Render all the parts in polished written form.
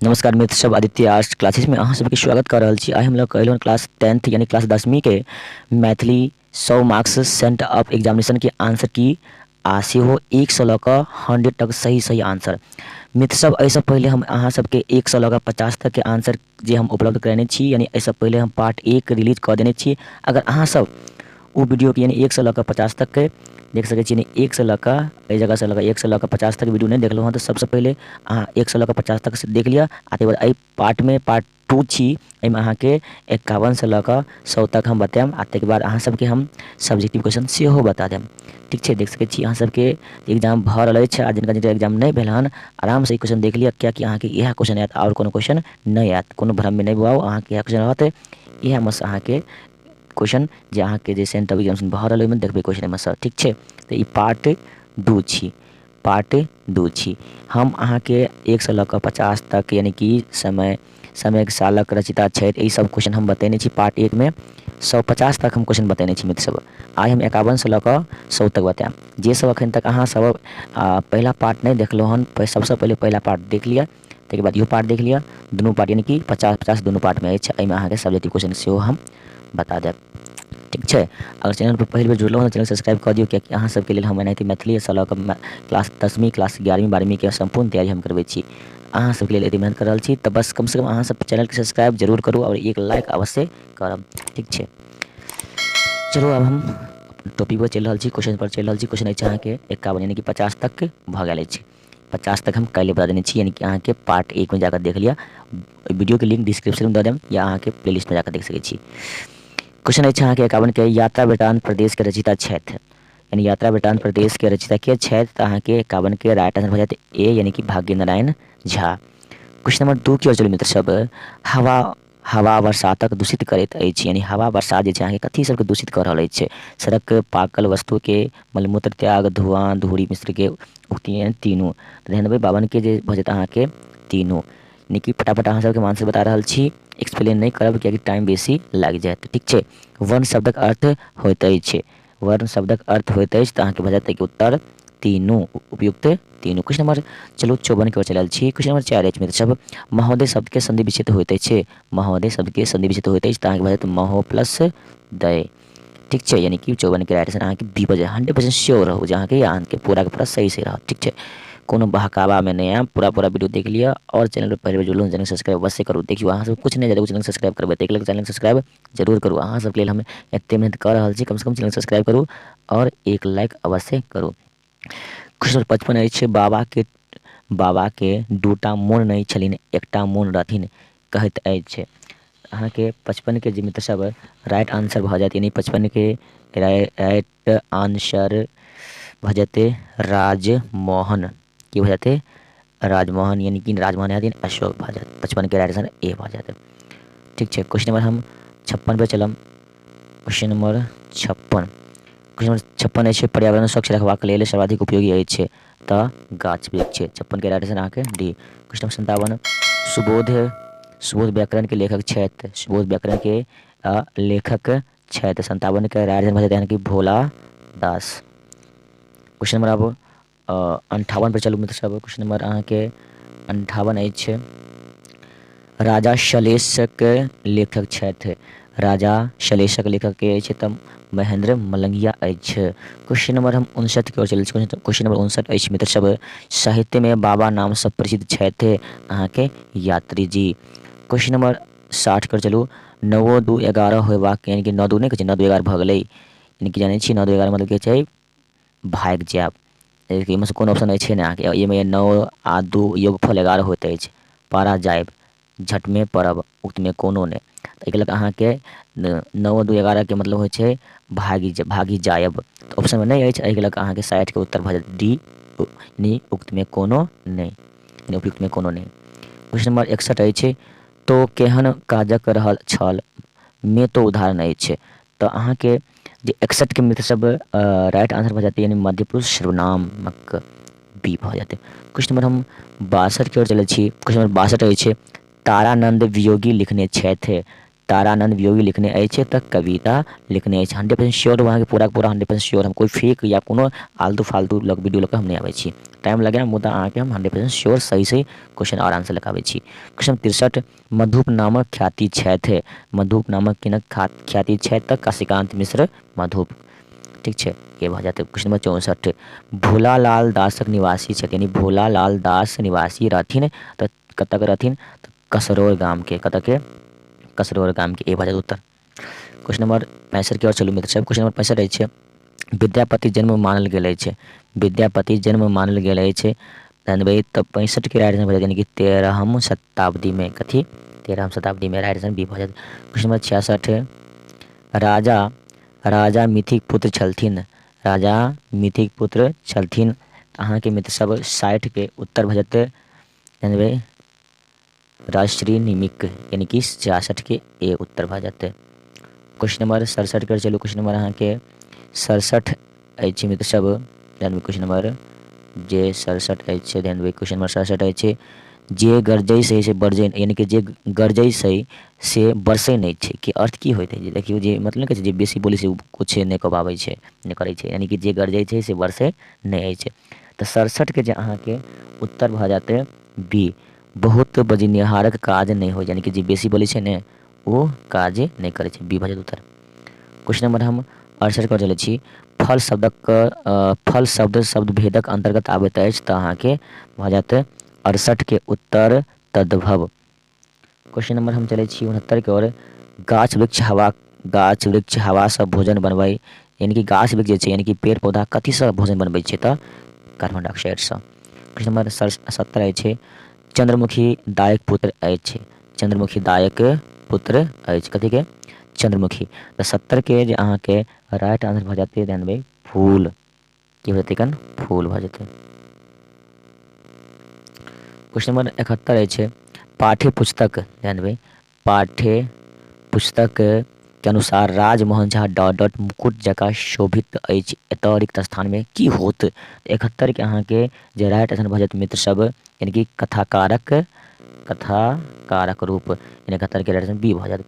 नमस्कार मित्र सब, आदित्य आर्ट्स क्लासेस में अहाँ सबके स्वागत कर रहल छी। आइ हम लोग कहलहुँ क्लास टेंथ यानी क्लास 10वीं के Maithili 100 marks sent up examination के आंसर की आ सेहो 1 सए लऽ कऽ 100 तक सही सही आंसर। मित्र सब, एहिसँ पहिले हम अहाँ सबके 1 सए लऽ कऽ 50 तक के आंसर जे हम उपलब्ध करेने छी, यानी एहिसँ पहिले हम पार्ट 1 रिलीज कऽ देने छी। अगर अहाँ सब ओ वीडियोके यानी 1 सए लऽ कऽ 50 तकके देख सकै छी, यानी 1 सए लऽ कऽ एहि जगहसँ लऽ कऽ 1 सए लऽ कऽ 50 तक वीडियो नहि देखलहुँ हँ, तऽ सबसँ पहिले अहाँ 1 सए लऽ कऽ 50 तक देख लिअ आ ताहिके बाद एहि पार्टमे, पार्ट 2 छी, एहिमे अहाँके 51सँ लऽ कऽ 100 तक हम बतायब आ ताहिके बाद अहाँ सबके हम सब्जेक्टिव क्वेश्चन सेहो बता देब। ठीक छै? देख सकै छी अहाँ सबके एग्जाम भऽ रहल अछि आ जिनका जिनका एग्जाम नहि भेल हन, आरामसँ ई क्वेश्चन देख लिअ, किएकि अहाँके इएह क्वेश्चन आयत, आओर कोनो क्वेश्चन नहि आयत। कोनो भ्रममे नहि बौआउ, अहाँके इएह क्वेश्चन रहत। इएहमे सँ अहाँके क्वेश्चन जे अहाँके जे सेंटर एग्जामिनेशन भऽ रहल, ओहिमे देखबै क्वेश्चन एहिमे सँ। ठीक छै? तऽ ई पार्ट 2 छी, पार्ट 2 छी। हम अहाँके 1 सए लऽ कऽ 50 तक, यानी कि समय, समयक सालक रचयिता छथि, ई सब क्वेश्चन हम बतेने छी। पार्ट 1मे 150 तक हम क्वेश्चन बतेने छी। मित्र सब, आइ हम 51सँ लऽ कऽ 100 तक बतायब। जे सब अखन तक अहाँ सब पहिला पार्ट नहि देखलहुँ हन, सबसँ पहिले पहिला पार्ट देख लिअ, ताहिके बाद इहो पार्ट देख लिअ। दुनू पार्ट यानी कि 50 50 दुनू पार्टमे अछि। एहिमे अहाँके सब्जेक्टिव क्वेश्चन सेहो हम बता देब। ठीक छै? अगर चैनल पर पहिल बेर जुड़लहुँ हँ, चैनल सब्सक्राइब कऽ दियौ, कियाकि अहाँ सबके लेल हम एनाहिते मैथिलीसँ लऽ कऽ क्लास 10वीं, क्लास 11वीं, 12वींके सम्पूर्ण तैयारी हम करबै छी। अहाँ सबके लेल एते मेहनत कर रहल छी, तऽ बस कमसँ कम अहाँ सब चैनलके सब्सक्राइब जरूर करू आओर एक लाइक अवश्य करब। ठीक छै? चलू, आब हम टॉपिक पर चलि रहल छी, क्वेश्चन पर चलि रहल छी। क्वेश्चन अछि अहाँके 51, यानी कि 50 तक भऽ गेल अछि। 50 तक हम काल्हि बता देने छी, यानी कि अहाँके पार्ट 1मे जाकऽ देख लिअ। वीडियोके लिंक डिस्क्रिप्शनमे दऽ देब या अहाँके प्लेलिस्टमे जाकऽ देख सकै छी। क्वेश्चन अछि अहाँके 51के, यात्रा वृतांत प्रदेशके रचयिता छथि, यानी यात्रा वृतांत प्रदेशके रचयिता के छथि? तऽ अहाँके 51के राइट आंसर भऽ जायत ए, यानी कि भाग्य नारायण झा। क्वेश्चन नंबर 2 की ओर चलू मित्र सब। हवा हवा बरसातक दूषित करैत अछि, यानी हवा बरसात जे छै अहाँके कथी सबके दूषित कऽ रहल अछि? सड़क, पाकल वस्तुके, मलमूत्र त्याग, धुआँ धूरी मिश्रके, उक्ति तीनू। तऽ ध्यान देबै, 52के जे भऽ जायत अहाँके तीनू। यानी कि फटाफट अहाँ सबके आंसर बता रहल छी, एक्सप्लेन नहि करब कियाकि टाइम बेसी लागि जायत। ठीक छै? वर्ण शब्दक अर्थ होइत अछि, वर्ण शब्दक अर्थ होइत अछि, तऽ अहाँके भऽ जायत एहिके उत्तर तीनू, उपयुक्त तीनू। क्वेश्चन नंबर चलू 54के ओर चलल छी। क्वेश्चन नंबर 4 अछि मित्र सब, महोदय शब्दके संधि विच्छेद होइत अछि, महोदय शब्दके संधि विच्छेद होइत अछि, तऽ अहाँके भऽ जायत महो प्लस दय। ठीक छै? यानी कि 54के राइट आंसर अहाँके बी भऽ जायत। 100% श्योर रहू जे अहाँके अहाँके पूराके पूरा सही सही रहत। ठीक छै? कोनो बहकावामे नहि आयब, पूरा पूरा वीडियो देख लिअ आओर चैनल पर पहिले बेर जुड़लहुँ, चैनल सब्सक्राइब अवश्य करू। देखियौ, अहाँ सब किछु नहि जादा चैनल सब्सक्राइब करबै तऽ एक लाख चैनल सब्सक्राइब जरूर करू। अहाँ सबके लेल हम एते मेहनत कऽ रहल छी, कमसँ कम चैनल सब्सक्राइब करू आओर एक लाइक अवश्य करू। क्वेश्चन 55 अछि, बाबाके बाबाके दूटा मोन नहि छलनि, एकटा मोन रहथिन कहैत अछि। अहाँके 55के जे मित्र सब राइट आंसर भऽ जायत, यानी 55के राइट आंसर भऽ जेतै राजमोहन। की भऽ जेतै? राजमोहन, यानी कि राजमोहन हथिन अशोक भऽ जायत। 55के राइट आंसर ए भऽ जायत। ठीक छै? क्वेश्चन नंबर हम 56 पे चलब। क्वेश्चन नंबर 56, क्वेश्चन नंबर 56 अछि, पर्यावरण स्वच्छ रखबाक लेल सर्वाधिक उपयोगी अछि, तऽ गाछ वृक्ष। 56के राइट आंसर अहाँके डी। क्वेश्चन नंबर 57, सुबोध सुबोध व्याकरण के लेखक छथि, सुबोध व्याकरण के लेखक छथि। 57के राइट आंसर भऽ जेतै कि भोला दास। क्वेश्चन नंबर आब 58 पर चलू मित्र सब। क्वेश्चन नंबर अहाँके 58 अछि, राजा शलेशक लेखक छथि, राजा शलेशक लेखक के अछि, तऽ महेंद्र मलंगिया अछि। क्वेश्चन नंबर हम 59 के ओर चलै छी। क्वेश्चन नंबर 59 अछि मित्र सब, साहित्यमे बाबा नामसँ प्रसिद्ध छथि, अहाँके यात्री जी। क्वेश्चन नंबर 60 कर चलू। नओ दू 11 होयबाक, यानी कि नओ दू नहि कहै छै, 9 2 11 भऽ गेलै, यानी कि जानै छी 9 2 11 मतलब की छै? भागि जायब। एहिमे से कोनो ऑप्शन अछि नहि अहाँके एहिमे। 9 आ 2 योगफल 11 होइत अछि, पारा जायब, झटमे पड़ब, उक्तमे कोनो नहि। तऽ एहिके लऽ कऽ अहाँके 9 2 11के मतलब होइ छै भागि भागि जायब, तऽ ऑप्शनमे नहि अछि। एहिके लऽ कऽ अहाँके 60के उत्तर भऽ जायत डी, यानी उक्तमे कोनो नहि, यानी उपयुक्तमे कोनो नहि। क्वेश्चन नंबर 61 अछि, तो केहन काजक रहल छल मे तो उदाहरण अछि, तऽ अहाँके जे 61के मित्र सब राइट आंसर भऽ जेतै, यानी मध्य पुरुष सर्वनामक बी भऽ जेतै। क्वेश्चन नंबर हम 62के ओर चलै छी। क्वेश्चन नंबर 62 अछि, तारानंद वियोगी लिखने छथि। तारानंद वियोगी लिखने अछि तऽ कविता लिखने अछि। 100% श्योर अहाँके पूरा पूरा 100% श्योर, हम कोइ फेक या कोनो आलतू फालतू लग वीडियो लऽ कऽ हम नहि आबै छी। टाइम लगायब मुदा अहाँके हम 100% श्योर सही सही क्वेश्चन आओर आंसर लऽ कऽ आबै छी। क्वेश्चन 63, मधुप नामक ख्याति छथि। मधुप नामक किनक ख्याति छथि? तऽ काशीकान्त मिश्र मधुप। ठीक छै, ये भऽ जायत। क्वेश्चन नंबर 64, भोलालाल दासक निवासी छथि, यानी भोलालाल दास निवासी रहथिन तऽ कतऽ के रहथिन? तऽ कसरौर गामके। कतऽ के? कसरौर गामके। ए भऽ जायत उत्तर। क्वेश्चन नंबर 65 के ओर चलू मित्र सब। क्वेश्चन नंबर 65 अछि, विद्यापति जन्म मानल गेल अछि। विद्यापति जन्म मानल गेल अछि जानबै तऽ 65 के राइट आंसर भऽ जायत, यानी कि 13हम शताब्दीमे। कथी? 13हम शताब्दीमे। राइट आंसर बी भऽ जायत। क्वेश्चन नंबर 66, राजा राजा मिथिक पुत्र छलथिन। राजा मिथिक पुत्र छलथिन। अहाँके मित्र सब 60के उत्तर भऽ जेतै, जानबै, राजश्री निमिक, यानी कि 66के ए उत्तर भऽ जेतै। क्वेश्चन नंबर 67 के चलू। क्वेश्चन नंबर अहाँके 67 अछि मित्र सब, ध्यान। क्वेश्चन नंबर जे 67 अछि, ध्यान देबै। क्वेश्चन नंबर 67 अछि, जे गरजै से से बरजै, यानी कि जे गरजै छै से बरसै नहि छै के अर्थ की होइत है? जे देखियौ, जे मतलब कहै छै जे बेसी बोलै छै ओ किछु नहि कऽ पाबै छै, नहि करै छै, यानी कि जे गरजै छै से बरसै नहि अछि। तऽ 67के जे अहाँके उत्तर भऽ जेतै बी, बहुत बजनिहारक काज नहि होइ, यानी कि जे बेसी बोलै छै ने ओ काज नहि करै छै। बी भऽ जायत उत्तर। क्वेश्चन नंबर हम 68 पर चलै छी। फल शब्दक फल शब्द शब्द भेदक अन्तर्गत आबैत अछि, तऽ अहाँके भऽ जायत 68के उत्तर तद्भव। क्वेश्चन नंबर हम चलै छी 69के ओर। गाछ वृक्ष हवा, गाछ वृक्ष हवासँ भोजन बनबै, यानी कि गाछ वृक्ष जे छै, यानी कि पेड़ पौधा कथीसँ भोजन बनबै छै? तऽ कार्बन डाइऑक्साइडसँ। क्वेश्चन नंबर 70 अछि, चंद्रमुखी दायक पुत्र अछि। चंद्रमुखी दायक पुत्र अछि कथीके? चंद्रमुखी। तऽ 70के जे अहाँके राइट आंसर भऽ जेतै, ध्यान देबै, फूल। की भऽ जेतै कन? फूल भऽ जेतै। क्वेश्चन नंबर 71 अछि, पाठ्य पुस्तक, ध्यान देबै, पाठ्य पुस्तक के अनुसार राजमोहन झा डॉट डॉट मुकुट जकाँ शोभित अछि, एतऽ रिक्त स्थानमे की होत? 71के अहाँके जे राइट आंसर भऽ जायत मित्र सब, यानी कि कथाकारक, कथाकारक रूप, यानी 71के राइट आंसर बी भऽ जायत।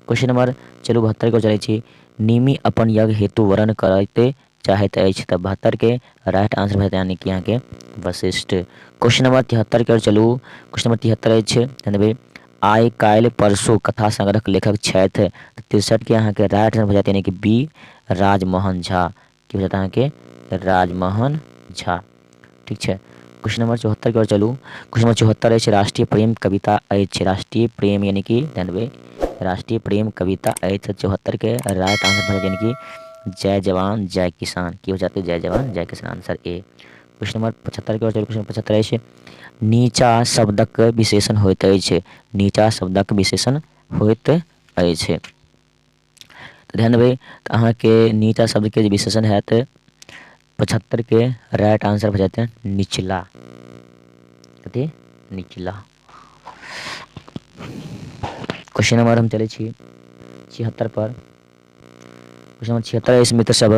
क्वेश्चन नंबर चलू 72के चलै छी। निमि अपन यज्ञ हेतु वरण करैत चाहैत अछि, तऽ 72के राइट आंसर भऽ जायत, यानी कि अहाँके वशिष्ठ। क्वेश्चन नंबर 73के ओर चलू। क्वेश्चन नंबर 73 अछि, ध्यान, आइ काल्हि परसू कथा संग्रहक लेखक छथि। 63के अहाँके राइट आंसर भऽ जायत, यानी कि बी, राजमोहन झा। की भऽ जायत अहाँके? राजमोहन झा। ठीक छै। क्वेश्चन नंबर 74के ओर चलू। क्वेश्चन नंबर 74 अछि, राष्ट्रीय प्रेम कविता अछि। राष्ट्रीय प्रेम, यानी कि ध्यान देबै, राष्ट्रीय प्रेम कविता अछि, 74के राइट आंसर भऽ जायत, यानी कि जय जवान जय किसान। की हो जाते? जय जवान जय किसान, आंसर ए। क्वेश्चन नंबर 75के ओर चलू। क्वेश्चन 75 अछि, नीचा शब्दक विशेषण होइत अछि। नीचा शब्दक विशेषण होइत अछि, तऽ ध्यान देबै, तऽ अहाँके नीचा शब्दके जे विशेषण हैत, 75के राइट आंसर भऽ जेतै निचला। कथी? निचला। क्वेश्चन नंबर हम चलै छी 76 पर। क्वेश्चन नंबर 76 अछि मित्र सब,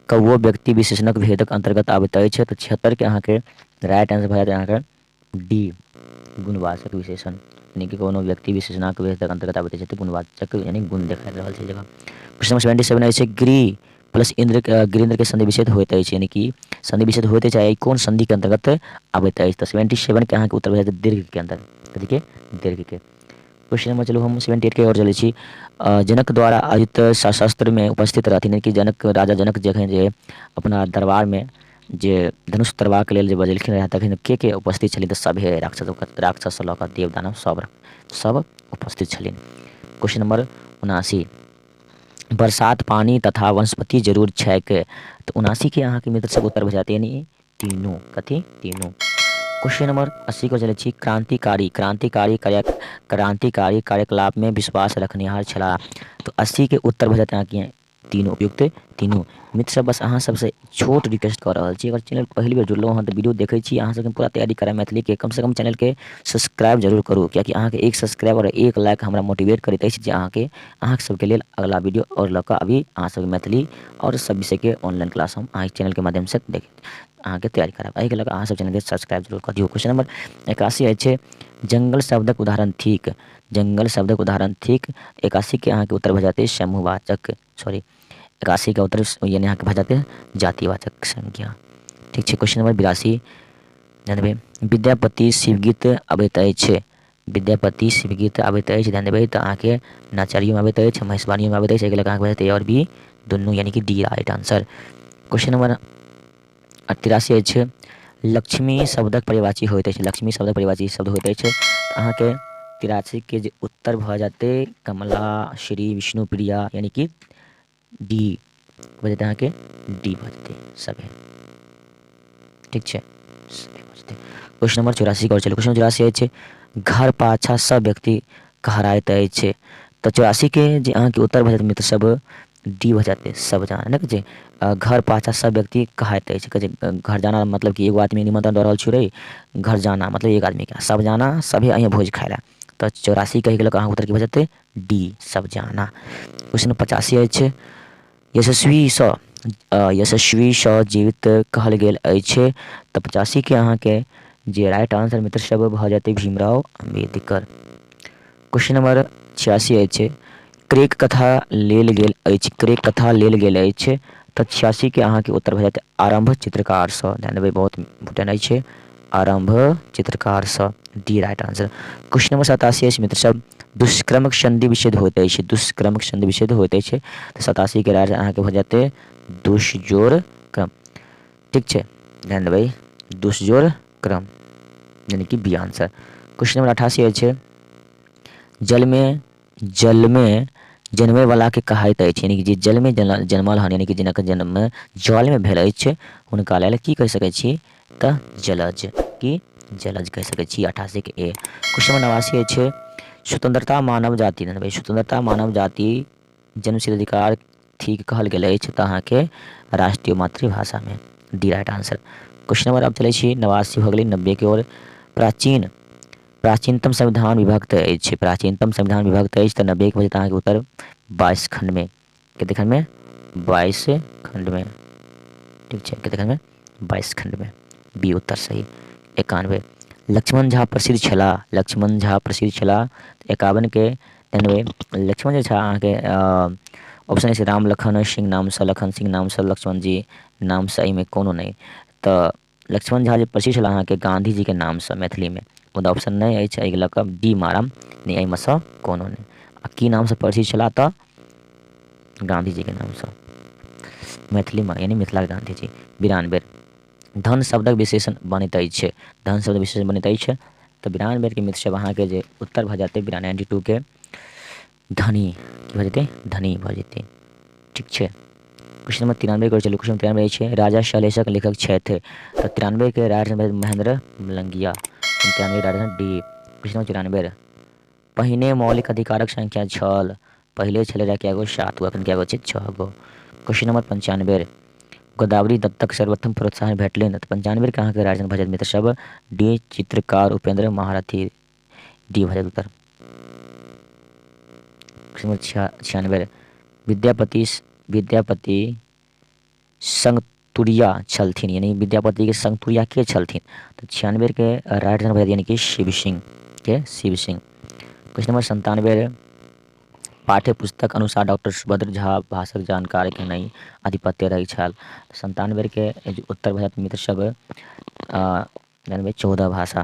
कौओ व्यक्ति विशेषणक भेदक अन्तर्गत आबैत अछि, तऽ 76के अहाँके राइट आंसर भऽ जायत अहाँके डी, गुणवाचक विशेषण, यानी कि कोनो व्यक्ति विशेषणाक भेदक अन्तर्गत आबैत अछि तऽ गुणवाचक, यानी गुण देखा रहल छै जगह। क्वेश्चन नंबर 77 अछि, गृह प्लस इन्द्र, गिरीन्द्र के संधि विच्छेद होइत अछि, यानी कि संधि विच्छेद होइत अछि, ई कोन संधि के अन्तर्गत आबैत अछि? तऽ 77 के अहाँके उत्तर भऽ जायत दीर्घ के अन्तर्गत। कथी के? दीर्घ के। क्वेश्चन नंबर चलू हम 78 के ओर चलै छी। जनक द्वारा आयोजित शास्त्रमे उपस्थित रहथिन, यानी कि जनक, राजा जनक जखन जे अपना दरबारमे जे धनुष तोड़बाक लेल जे बजेलखिन रहए, तखन के के उपस्थित छलनि? तऽ सभे राक्षस, राक्षससँ लऽ कऽ देव दानव सब सब उपस्थित छलनि। क्वेश्चन नंबर 79, बरसात, पानि तथा वनस्पति जरूर छैक, तऽ 79के अहाँके मित्र सब उत्तर भऽ जायत, यानी तीनू। कथी? तीनू। क्वेश्चन नंबर 80 को चलै छी। क्रांतिकारी, क्रांतिकारी कार्य, क्रांतिकारी कार्यकलापमे विश्वास रखनिहार छलाह, तऽ 80के उत्तर भऽ जायत अहाँके तीनू, उपयुक्त तीनू। मित्र सब, बस अहाँ सबसँ छोट रिक्वेस्ट कऽ रहल छी, अगर चैनल पहिल बेर जुड़लहुँ हँ तऽ वीडियो देखै छी, अहाँ सबके पूरा तैयारी करायब मैथिलीके, कमसँ कम चैनलके सब्सक्राइब जरूर करू, कियाकि अहाँके एक सब्सक्राइब आओर एक लाइक हमरा मोटिवेट करैत अछि जे अहाँके, अहाँ सबके लेल अगला वीडियो आओर लऽ कऽ अभी अहाँ सबके मैथिली आओर सब विषयके ऑनलाइन क्लास हम अहाँके चैनलके माध्यमसँ देख अहाँके तैयारी करायब। एहिके लऽ कऽ अहाँ सब चैनलके सब्सक्राइब जरूर कऽ दियौ। क्वेश्चन नंबर 81 अछि, जंगल शब्दक उदाहरण थिक। जंगल शब्दक उदाहरण थिक। 81 के अहाँके उत्तर भऽ जेतै समूहवाचक, सॉरी 81 के उत्तर यानी अहाँके भऽ जेतै जातिवाचक संज्ञा। ठीक छै। क्वेश्चन नंबर 82 ध्यान देबै, विद्यापति शिवगीत अबैत अछि। विद्यापति शिवगीत अबैत अछि, ध्यान देबै तऽ अहाँके नाचारियोमे अबैत अछि, महेशवाणियोमे अबैत अछि, एहिके लऽ कऽ अहाँके भऽ जेतै ए आओर बी दुनू, यानी कि D right answer. Question number 83 अछि, लक्ष्मी शब्दक परिवाची होइत अछि। लक्ष्मी शब्दक परिवाची शब्द होइत अछि, तऽ अहाँके 83 के जे उत्तर भऽ जेतै कमला, श्री, विष्णु प्रिया, यानी कि डी भऽ जेतै, अहाँके डी भऽ जेतै सभे। ठीक छै, सभे भऽ जेतै। क्वेश्चन नंबर 84 के चलू। क्वेश्चन 84 अछि, घर पाछा सब व्यक्ति कहराइत अछि। तऽ 84 के जे अहाँके उत्तर भऽ जेतै मित्र सब डी भऽ जेतै, सब जाना नहि कहै छै घर पाछा सब व्यक्ति कहैत अछि। कहै छै घर जाना मतलब कि एगो आदमी निमंत्रण दऽ रहल छियै रे, घर जाना मतलब एक आदमीके, सब जाना सभे अहिए भोज खाय लए। तऽ 84 कहि गेलक अहाँके उत्तर की भऽ जेतै डी सब जाना। क्वेश्चन 85 अछि, यशस्वीसँ यशस्वीसँ जीवित कहल गेल अछि। तऽ 85 के अहाँके जे राइट आंसर मित्र सब भऽ जेतै भीमराव अम्बेडकर। क्वेश्चन नंबर 86 अछि, क्रेक कथा लेल गेल अछि। क्रेक कथा लेल गेल अछि। तऽ 86 के अहाँके उत्तर भऽ जेतै आरम्भ चित्रकारसँ। ध्यान देबै, बहुत इम्पोर्टेंट अछि, आरम्भ चित्रकारसँ, D right answer. Question number 87 अछि मित्र सब, दुष्क्रमक संधि विच्छेद होइत अछि। दुष्क्रमक संधि विच्छेद होइत अछि। तऽ 87 के राइट अहाँके भऽ जेतै दुष्जोर क्रम। ठीक छै, ध्यान देबै, दुष्जोर क्रम यानी कि बी आंसर। क्वेश्चन नंबर 88 अछि, जलमे जलमे जनमैवलाके कहैत अछि, यानी कि जे जलमे जनमल हन, यानी कि जिनक जन्म जलमे भेल अछि, हुनका लेल की कहि सकै छी? तऽ जलज, की जलज कहि सकै छी। 88 के ए। क्वेश्चन नंबर 89 अछि, स्वतंत्रता मानव जाति, स्वतंत्रता मानव जाति जन्मसिद्ध अधिकार ठीक कहल गेल अछि। तऽ अहाँके राष्ट्रीय मातृभाषामे, D right answer. Question number आब चलै छी, 89 भऽ गेलै, 90 के ओर। प्राचीन प्राचीनतम संविधान विभक्त अछि। प्राचीनतम संविधान विभक्त अछि। तऽ 90 के भऽ जेतै अहाँके उत्तर 22 खण्डमे। कतेक खण्डमे? 22 खण्डमे। ठीक छै, कतेक खण्डमे? 22 खण्डमे, बी उत्तर सही। 91, लक्ष्मण झा प्रसिद्ध छलाह। लक्ष्मण झा प्रसिद्ध छलाह। 91 के 93, लक्ष्मण झा अहाँके ऑप्शन अछि राम लखन सिंह नामसँ, लखन सिंह नामसँ, लक्ष्मण जी नामसँ, एहिमे कोनो नहि। तऽ लक्ष्मण झा जे प्रसिद्ध छलाह अहाँके गाँधीजीके नामसँ मैथिलीमे, मुदा ऑप्शन नहि अछि, एहिके लऽ कऽ डी मारम, नहि एहिमे सँ कोनो नहि। आ की नामसँ प्रसिद्ध छलाह? तऽ गाँधीजीके नामसँ मैथिलीमे, यानी मिथिलाके गाँधीजी। 92, धन शब्दक विशेषण बनैत अछि। धन शब्द विशेषण बनैत अछि। तऽ 92 के मित्र सब अहाँके जे उत्तर भऽ जेतै 92 के धनी, की भऽ जेतै? धनी भऽ जेतै। ठीक छै। क्वेश्चन नंबर 93 कर चलू। क्वेश्चन 93 अछि, राजा शैलेशक लेखक छथि। तऽ 93 के right answer Mahendra Malangiya, 93 right answer D. Question number 94, पहिने मौलिक अधिकारक संख्या छल। पहिले छलै रहै कए गो? 7 गो, एखन कए गो छै? 6 गो। क्वेश्चन नंबर 95, गोदावरी दत्तक सर्वप्रथम प्रोत्साहन भेटलनि। तऽ 95 के अहाँके राइट आंसर भऽ जायत मित्र सब डी चित्रकार उपेंद्र महारथी, डी भऽ जायत उत्तर। क्वेश्चन नंबर 96, विद्यापति विद्यापति संगतुरिया छलथिन, यानी विद्यापति के संगतुरिया के छलथिन? तऽ 96 के राइट आंसर भऽ जायत यानी कि शिव सिंह के, शिव सिंह। क्वेश्चन नंबर 97, पाठ्य पुस्तक अनुसार डॉक्टर सुभद्र झा भाषाक जानकार के नहि आधिपत्य रहै छल। 97 के उत्तर भऽ जायत मित्र सब 14 भाषा।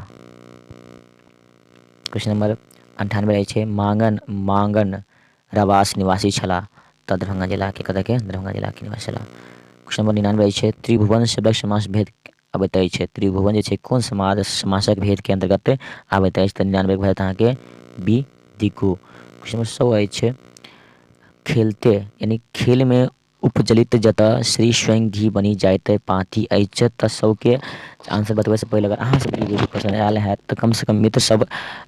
क्वेश्चन नंबर 98 रहै छै, मांगन मांगन रवास निवासी छलाह। तऽ दरभंगा जिलाके, कतऽके? दरभंगा जिलाके निवासी छलाह। क्वेश्चन नंबर 99 रहै छै, त्रिभुवन शब्दक समास भेद अबैत अछि। त्रिभुवन जे छै कोन समाज समासक भेदके अन्तर्गत आबैत अछि? तऽ 99 भऽ जायत अहाँके बी दिगु। क्वेश्चन नंबर 100 अछि, खेलते यानी खेलमे उपजलित जतऽ श्री स्वयं घी बनि जाइत पाँति अछि। तऽ सबके आंसर बतबैसँ पहिले अगर अहाँ सबके वीडियो पसन्द आयल हैत तऽ कमसँ कम मित्र सब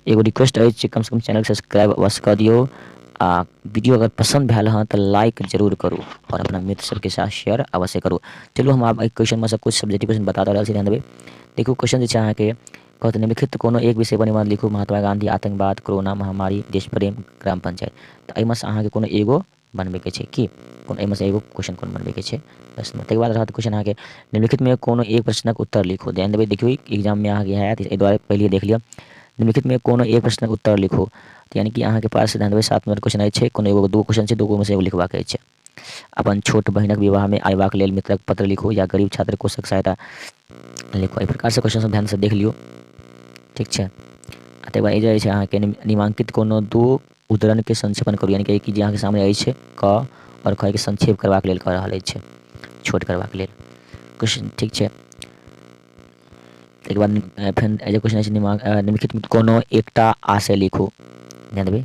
एगो रिक्वेस्ट अछि, कमसँ कम चैनल सब्सक्राइब अवश्य कऽ दियौ, आ वीडियो अगर पसन्द भेल हँ तऽ लाइक जरूर करू आओर अपना मित्र सबके साथ शेयर अवश्य करू। चलू हम आब एहि क्वेश्चनमे सँ किछु सब्जेक्टिव क्वेश्चन बता दऽ रहल छी, ध्यान देबै। देखू, क्वेश्चन जे छै अहाँके कहत, निम्नलिखित कोनो एक विषय पर निबंध लिखू, महात्मा गांधी, आतंकवाद, कोरोना महामारी, देश प्रेम, ग्राम पंचायत। तऽ एहिमे सँ अहाँके कोनो एगो बनबैके छै की कोनो एहिमे सँ एगो क्वेश्चन कोन बनबैके छै प्रश्न। ताहिके बाद रहत क्वेश्चन अहाँके, निम्नलिखितमे कोनो एक प्रश्नक उत्तर लिखू। ध्यान देबै, देखियौ एग्जाममे अहाँके इएह आयत, एहि दुआरे पहिले देख लिअ। निम्नलिखितमे कोनो एक प्रश्नक उत्तर लिखू। यानी कि अहाँके पास ध्यान देबै, 7 नंबर क्वेश्चन अछि, कोनो एगो दूगो क्वेश्चन छै, दूगो मे से एगो लिखबाक अछि। अपन छोट बहिनक विवाहमे अयबाक लेल मित्रक पत्र लिखू या गरीब छात्र कोषक सहायता लिखू। एहि प्रकारसँ क्वेश्चन सब ध्यानसँ देख लियौ, ठीक छै। आ तकर बाद ई जे छै अहाँके निमांकित कोनो दू उद्धरणके संक्षेपण करू, यानी कि जे अहाँके सामने अछि क आओर ख के संक्षेप करबाक लेल कह रहल अछि, छोट करबाक लेल क्वेश्चन, ठीक छै। ताहिके बाद फेर जे क्वेश्चन अछि निम्नलिखित कोनो एकटा आशय लिखू, ध्यान देबै।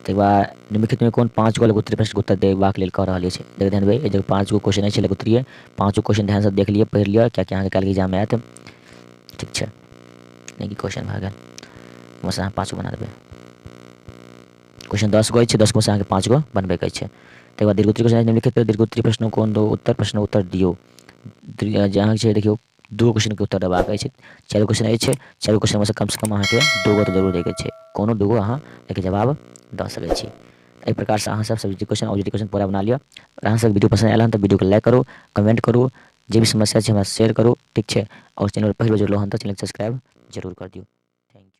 ताहिके बाद निम्नलिखितमे कोन 5 गो लघुत्तरीय प्रश्नके उत्तर देबाक लेल कह रहल अछि, देख ध्यान देबै। एहि जगह 5 गो क्वेश्चन अछि लघुत्तरीय, 5 गो क्वेश्चन ध्यानसँ देख लिअ, पढ़ि लिअ, कियाकि अहाँके काल्हि एग्जाममे आयत, ठीक छै। यानी क्वेश्चन भए गेल, बस अहाँ 5 गो बना देबै। क्वेश्चन 10 गो अछि, 10 गो से अहाँके 5 गो बनबैके अछि। ताहिके बाद दीर्घोत्तरीय क्वेश्चन, निम्नलिखित दीर्घोत्तरीय प्रश्न कोन दो उत्तर प्रश्न उत्तर दियौ। जे अहाँके छै देखियौ 2 क्वेश्चनके उत्तर देबाक अछि, 4 क्वेश्चन अछि, 4 क्वेश्चनमे से कमसँ कम अहाँके 2 गो तऽ जरूर दैके छै, कोनो 2 गो अहाँ एहिके जवाब दऽ सकै छी। एहि प्रकारसँ अहाँ सब सब्जेक्टिव क्वेश्चन ऑब्जेक्टिव क्वेश्चन पूरा बना लिअ। अहाँ सबके वीडियो पसन्द आयल हन तऽ वीडियोके लाइक करू, कमेंट करू, जे भी समस्या छै हमरा शेयर करू, ठीक छै। आओर चैनल पर पहिल बेर जुड़लहुँ हन तऽ चैनल सब्सक्राइब जरूर कर दियौ। Thank you.